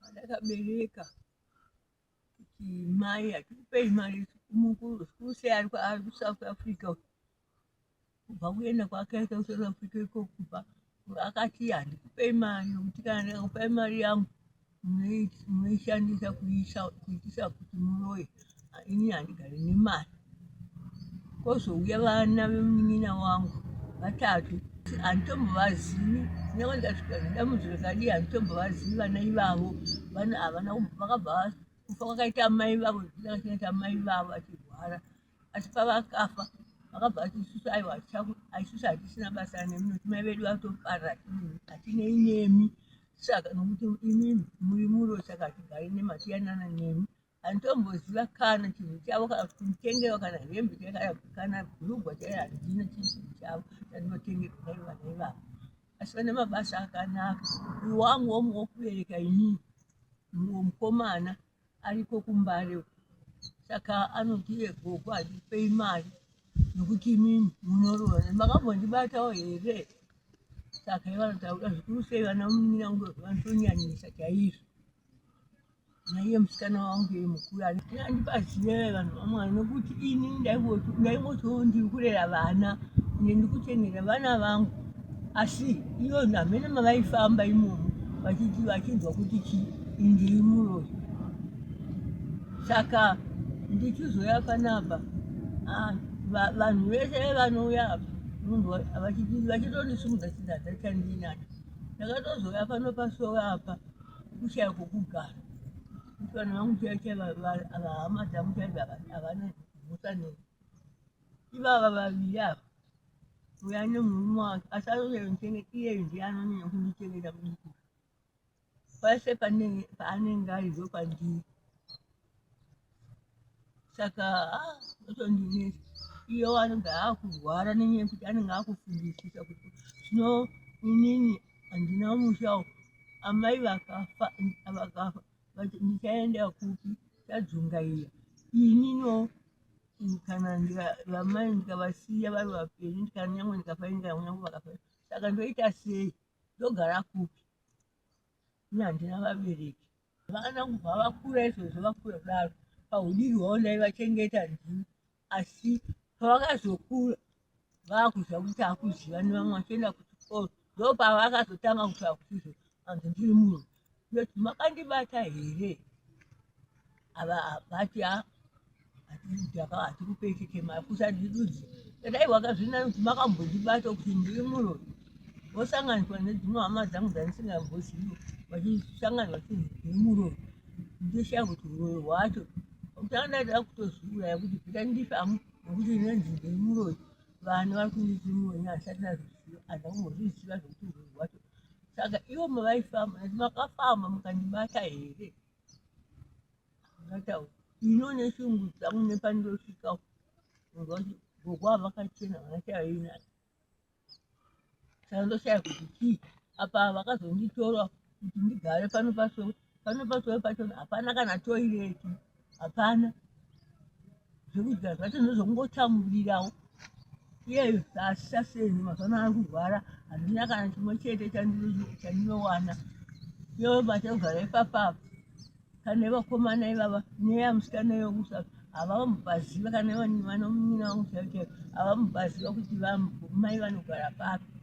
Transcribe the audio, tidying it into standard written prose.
Pandakabereka kuti mai hatikupei mari mukuru zvikuru sei ari kuSouth Africa kubva kuenda kwake aita kuSouth Africa ikoko kubva akati handikupei mari nokuti kana ndikakupai mari yangu munoishandisa kuitisa kuti muroye ini handigari nemari kozouya vana vemunin'ina wangu vatatu handitombovazivi kunyange ndikasvika nedambudziko rakadii handitombovazivi vana ivavo vana havana vakabva kufa kwakaita amai vavo zvakaita amai vavo vachirwara asi pavakafa vakabva vati isusu aiwa isusu hatisina basa nemi nokuti mai vedu vatoparara hatinei nemi saka nokuti imi muri muro saka hatigari nemi hatiyanana nemi handitomboziva kana chinhu chavo kana kuti kunditengerwa kana hembe chaiyo kana bhurugwa chaiyo handina chinhu chavo chandinotengerwa naivo vana ivavo asi vane mabasa akanaka uyu wangu womu wokubereka inini mukomana ariko kumbare saka anoti iye gogo handipei mari nokuti imimi munorora makambondibatawo here saka ivanotaura zvikuru sei vana munin'ina wangu vanotonyanyisa chaizvo naiye musikana wangu iye mukuru andipazive vanhu vamwari nokuti ini ndaingotiwo ndiri kurera vana ende ndikuchengeta vana vangu asi iyo hamene mavaifamba imomo vachiti vachinzwa kuti chi ndiri muroyi saka ndichizoya panapa ah, vanhu vese vanouya apa vachitondisumudza chidhadha chandinacho ndakatozouya pano pasowe apa kushaya kwokugara kuti vanhu vangu chaivo chaivo hama dzangu chaivo havana mhosva neni ivava vaviri ava uya nemurume wake asi anonyanya iyeyu ndiye anonyanya kundichengeta mudiki pese paanenge ari ndopandiri saka ah, otondinetsa iyo anenge akurwara nenyaya yekuti anenge akufungisisa kuti zvino inini handina musha amai vakafa vakafa ndichaenda kupi tadzungaira inino kana vamai ndikavasiya vari vapenyu ndikanyangwe ndikafa inganyange vakafa saka ndoita sei ndogara kupi ini handina vabereki Vana kubva vakura izvozvo vakura kudaro pahudiki hwavo ndaivachengeta ndini asi pavakazokura vakuziva kuti takuziva nevamwe vachienda kuchikoro ndopavakazotanga kutaura kuti izvo anzi ndiri munhu ndoti makandibata here ava vati a hatikupei chitema kusadidudzi dai wakazvinani kuti makambondibata kuti ndiri muroyi vosanganiswa nedzimwe hama dzangu dzandisingambozivi vachisangana vachinzi ndiri muroyi ndoshaya kuti uroyi hwacho kutanga ndaida kutozviuraya kuti pita ndife amu nekuti inonzi ndiri muroyi vanhu vari kunditi muroyi handisati ndazviziva handina kumbozviziva zvekuti uroyi hwacho saka ivo mavaifamba makafamba mukandibata here Ndataura ino neshungu dzangu nepandosvika gogo avakachena vana chaina saka ndoshaya kuti chii apa vakazonditora kuti ndigare pano pasowe pano pasowe pachona hapana kana toireti hapana zvekudya zvacho ndozvokungotsamurirawo iye asisaseni mazuva ano ari kurwara handina kana chimwe chete chandinowana iyo vachagara ipapapa kana vakomana ivava neya musikana yokusa havambopaziva kana vanomunyina vangu chaivo chaivo havambopaziva kuti mai vanogara papi.